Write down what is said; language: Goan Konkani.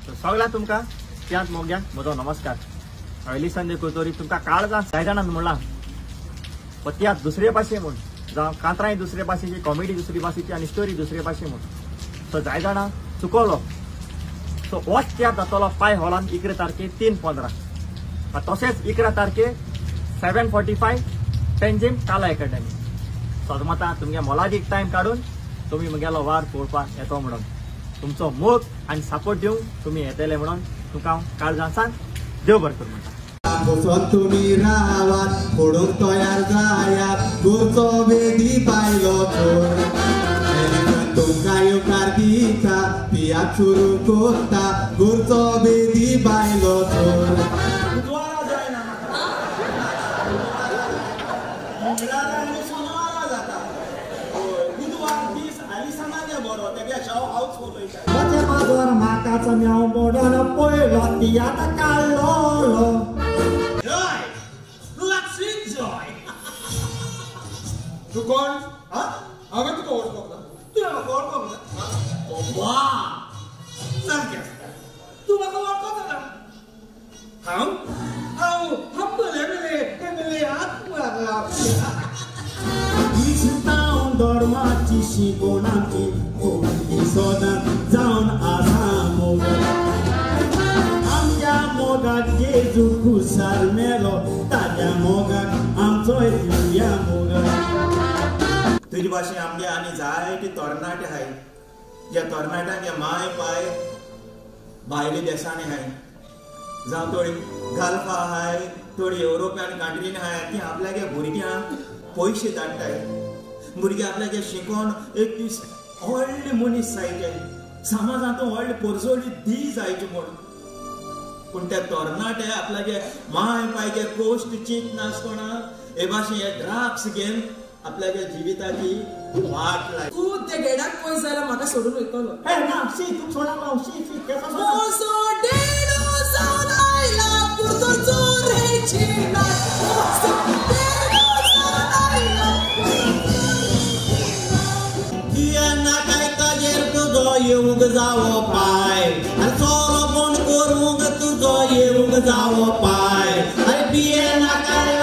सो सगळ्या तुमकां त्याच मोग्यांक म्हजो नमस्कार. एलिसन दे कुरतोरी तुमकां काळजां जाय जाणां म्हणलां पण त्यात दुसरे भाशे म्हूण जावं कांतरांय दुसरे भाशेची, कॉमेडी दुसरी भाशेची आनी स्टोरी दुसरे भाशे म्हूण. सो जाय जाणां चुकलो. सो होच तियात्र जातलो पाय हॉलान 11 तारखे 3:15. तशेंच 11 तारखे 7:45 पेंजीम काला एकाडमी. सदमता तुमगे मोलादीक टायम काडून तुमी म्हगेलो वार पळोवपाक येतो म्हणून तुमचो मोग आनी सपोर्ट दिवंक तुमी येतले म्हणून तुमकां हांव काळजांसान देव बरें करूं म्हणटा. तुमी रावात फोडूंक तयार जायात गुरचो वेदी पायलो चोर तुमकां येवकार दिता पियात सुरू कोत्ता गुरचो वेदी बायलो चोर. बुधवारा जायना मंगळारा आनी सोनवारा जाता. बुधवार दीस आलिसनागे बरो तेगे शव हांवच उलयता. म्हजें माजर म्हाकाच म्याव मोडून पयलो तियात्र काडलो. Joy, let's enjoy. तूं कोण? हांवें तुका वळखूंक ना. तुवें म्हाका वळखूंक ना? वा, सारकें आसा. तूं म्हाका वळखता ना? हांव हांव हंबल एमएलए एमएलए आत्मा. क्रिस्तांव धर्माची शिकवण आमची कोण सदां जावन आसा मोग. आमच्या मोगाक जेजू खुसार मेलो ताज्या मोगाक आमचोय दिवया मोग. तुजे भाशेन आमगे आनी जायते तरणाटे आहाय ज्या तरणाट्यांक माय पाय भायले देशांनी आहाय, जावं थोडी गल्फा आहाय, थोडी युरोपियन कंट्रीन आहाय. ती आपल्यागे भुरग्यांक पयशे धाडटाय. भुरगे आपल्यागे शिकोवन एक दीस व्हडले मनीस जायचे, समाजांत व्हडले पोरजोली दी जायची म्हूण. पूण ते तरणाटे आपल्यागे माय पायगे कोश्ट चीत नासतना हे भाशेन हे ड्रग्स घेवन आपल्यागे जिविताची वाट लाय. तूं त्या गेडाक पयस जाल्यार म्हाका सोडून वयतलो. ना शी तूं सोडा ना शी शी येवंक जावो पाय आनी चोरो बंद करूंक तुजो येवंक जावो पाय आनी पिये नाका.